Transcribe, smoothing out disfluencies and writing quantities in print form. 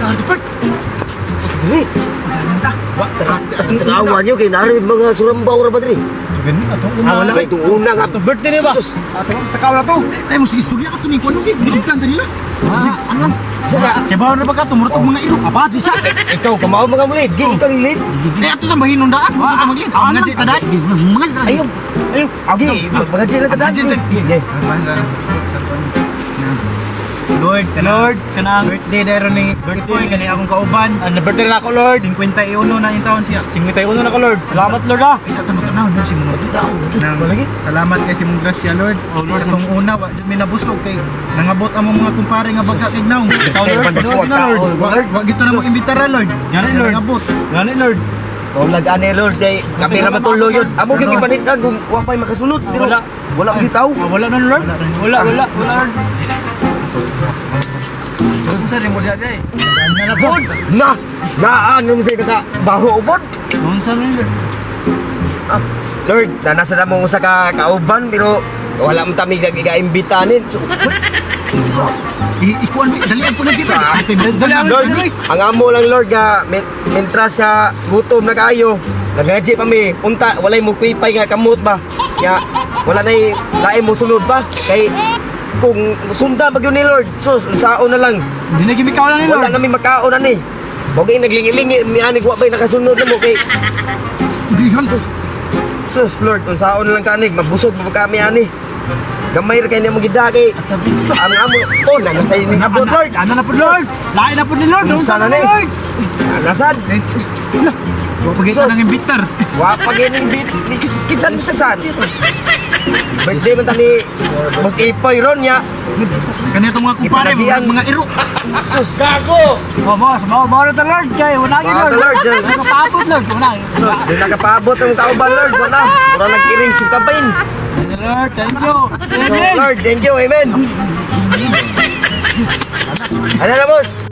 Diri. Wa, Tara, tanawa niyo kay nari mga surambaw ra ba diri? Gani atong una. Ah, wala kay itong una nga. Atong birthday ni ba? Sus. Atong takaw na to. Ay mo sige istorya ka to ni kuno gid. Bilugtan ta nila. Ah, ano? Saka, Kay bawon ra ba ka tumurtog mga iro. Apa di sa? Ikaw kamao mga mulid. Gi ikaw ni lead. Eh ato sa bahinundaan, sa ta maglid. Ang nga ta daan. Ayo. Ayo. Gi, magaji lang ka Magaji daan. lang. Gi. Lord, Lord, kanang birthday dero ni Birthday. Ipoy kani akong kauban. Ano birthday na ako, Lord? 51 na yung taon siya. 51 na ko, Lord. Salamat, Lord, ah. Isa ta magtanaw nun si mga Tao. Wala gi. Salamat kay Simong Gracia, Lord. Oh, Lord, Atong una wa jud mi nabusog kay nangabot among mga kumpare nga bagka kay naong. Ikaw, Lord. Lord, Lord. Wa wa gito na mo imbitara, Lord. Gani, Lord. Nangabot. Gani, Lord. Kaulag ani Lord kay kami ra matulo yun. Amo gyud gipanitan kung wa pay makasunod pero Wala. wala gyud tao. Ah, wala nun, Lord. Wala, wala, wala, Lord. Unsa ni mo diya, day? Ano na pod? Na, naan nung say naka baho ubod. Unsa ni, Lord? Ah, Lord, na nasa na mo sa ka kauban pero wala man tami gaimbitanin. So, Ikuan mi dalian po na kita. Dalian. Lord, ang amo lang Lord nga mentras sa gutom na kaayo. Nagaji pa mi, unta walay mo kuipay nga kamot ba. Nga wala nay lain mo sunod ba kay kung sunda ba gyud ni Lord, sus unsaon na lang. Hindi na gimikaw lang ni Wala Lord. na mi makaon ani. Bogay naglingi-lingi mi ani wa bay nakasunod namo kay Ubihan. Sus Lord, unsaon na lang kanig, mabusog pa kami ani. Gamay ra kay nimo gida kay ang amo oh na nasa ining abot Lord. Ano na pod, Lord? Lain na pod ni Lord. Unsa Unsa na na ni? ni, Lord? Nasad. Eh, la. Wa pa kita Sus. nang imbitar. Wa pa gining bit kinsan sa san. Birthday man ta ni Boss Ipoy ron ya. Kani atong mga kumpare, Ipanajian. mga iro. Sus. Oh, mo, mo, mo na ta, Lord. Kay wala gi, Mga Lord. ta, Lord. Nakapabot, Lord. Wala. Sus, di nakapaabot ang kauban Lord. Wala. Mura nagkiring sa kabain. Lord, thank you. So Amen. Lord, thank you. Amen. Ano na boss?